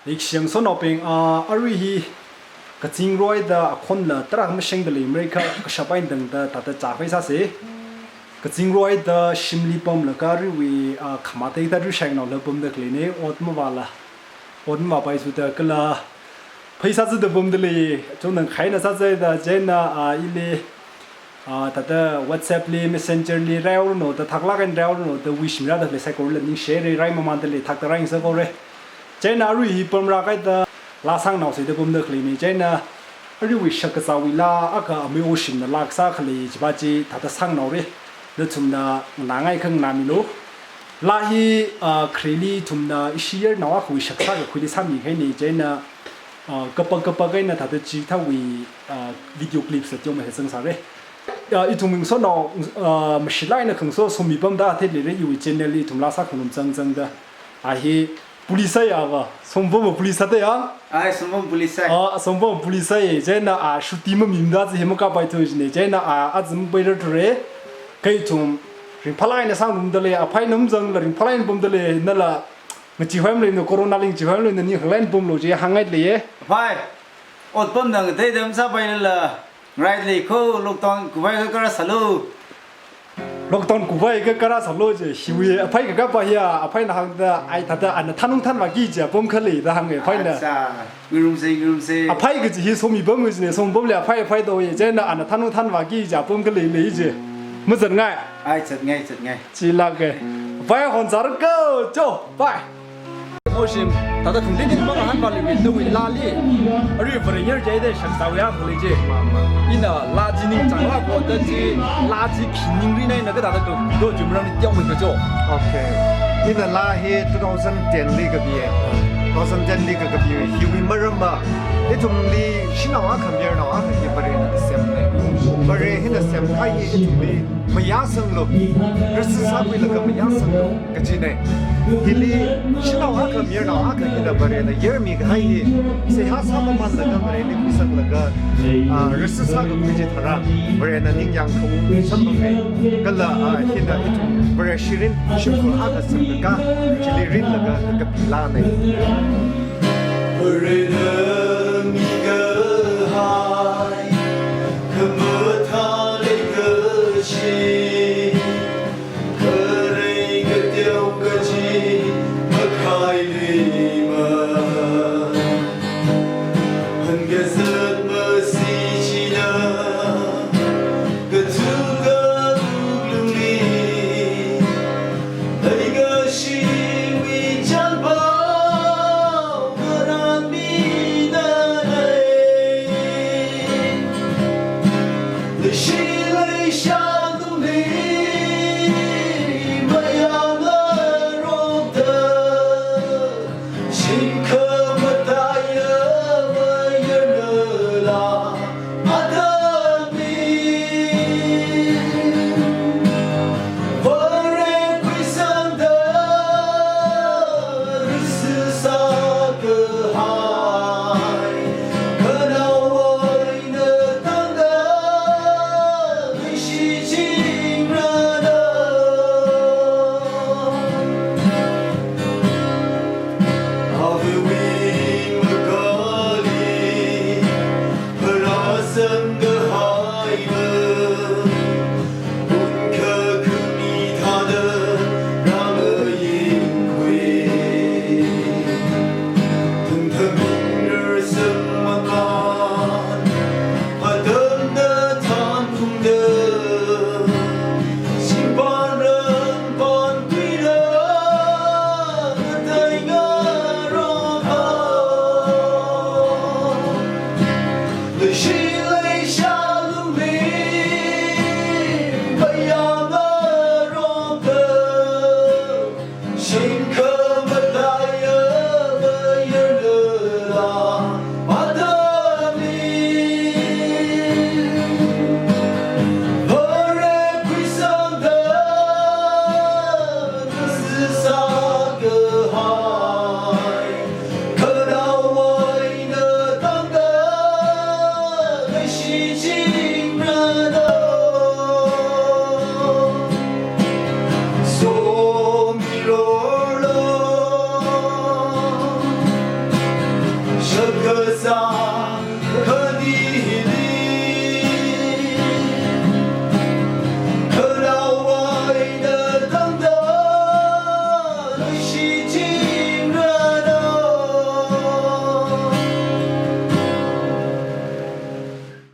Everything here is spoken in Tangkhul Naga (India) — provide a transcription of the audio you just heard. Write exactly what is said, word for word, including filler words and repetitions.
Leikashi ngasotnaobing, ah, arui hi kazingroi da akhon la tarākha mashengda leimara kha kashap eina tangda thāda chākhui sāsa. Kazingroi da shimli pamlaga aruiwui, ah, khamatei da aruishai nao la pamda khaleina, ot mavāla. Ot mavāpai suda kala pheisā zada pamda lei, chungnang khaina sāzada chieina, ah, ili, ah, thāda WhatsApp li, Messenger li, raihaoranu da, thaklāk eina raihaoranu da wish mirāda khalei saikorali ningshi haira, rai mamānda lei, thakta rai ngasakora. Chieina arui hi pamrākahai da laa sāngnaosa da pamda khaleina, chieina aruiwui shakkazāwui laa akha amei ocean na laa kasā khalei chiva chi thāda sāngnaora. Nathumna nganāngai kha nganāmilu. Laa hi, ah, khareli ithumna ishi yarnao akhawui shakzā kakhuili sāmikahaina, chieina, ah, kapak kapak eina thāda chithāwui, ah, video clips la teomeikha zangsāra. Ah, ithum ngasotnao, ah, mashilāk eina khangaso Somi pam da theida leira, iwui channel li ithum laa sākhangarum zangzangda. Ah hi police ya va, Somi pam police da ya. Ai, Somi pam police. Ah, Somi pam police, chieina, ah, shooting mamimada chi hi makāpaithu jina, chieina, ah, azam paira ture. Kha ithum ringphālāk eina sāngarumda lei, aphei namzangla ringphālāk eina pamda lei, nala ngacheehai maleimana, corona li ngacheehai maleimana, ning khanglāk eina pamlu chi hāngngaida leiya. Aphei, otpamna ngateida masāpailala, ngarai lei kho, lockdown kuphaikha kharā sālu. Lockdown kuphaikha kharā sālu ji, hiwui aphei kakapa hiya, apheina hāngda, ai thāda ana thanung thanvāki ji apam kha lei da hānga, apheina. Acha, ngarumsa, ngarumsa. Aphei kaji hi Somi pam kajina, Somi pamli aphei aphei da ye, chieina ana thanung thanvāki ji apam kha leilei ji. Mazatngai. Ai, zatngai, zatngai. Chilāka. Bye, hon zar ko, cho, bye. Ocean, thāda khangateiteimang hānvāluiwui nawui laali. Arui Varewui yar jida shakzāwui akha lei ji. Ina laa chi ningchānglāk haoda chi, laa chi khi ningri eina kathāda do, do jumrang ni teomeikha cho. Okay. Ina laa hi two thousand ten li kapiya. Two thousand ten li kakapi hiwui maramva, ithumli shanao akha mayarnao akha hi Varena kasem lei. Vare hina semkahai hi ithumli mayāsanglu. Rasi sākhuilaga mayāsanglu kajina. Hili shanao akha mayarnao akha hina Varena yarmikahai hi seihā sāmamānlaga Vareli khuisanglaga, ah, rasi sākakhui chi tharan Varena ningyāng khaung samphanga. Kala, ah, hina ithum Vare shirin shimkhur akha semlaga chili rinlaga kakapi laana.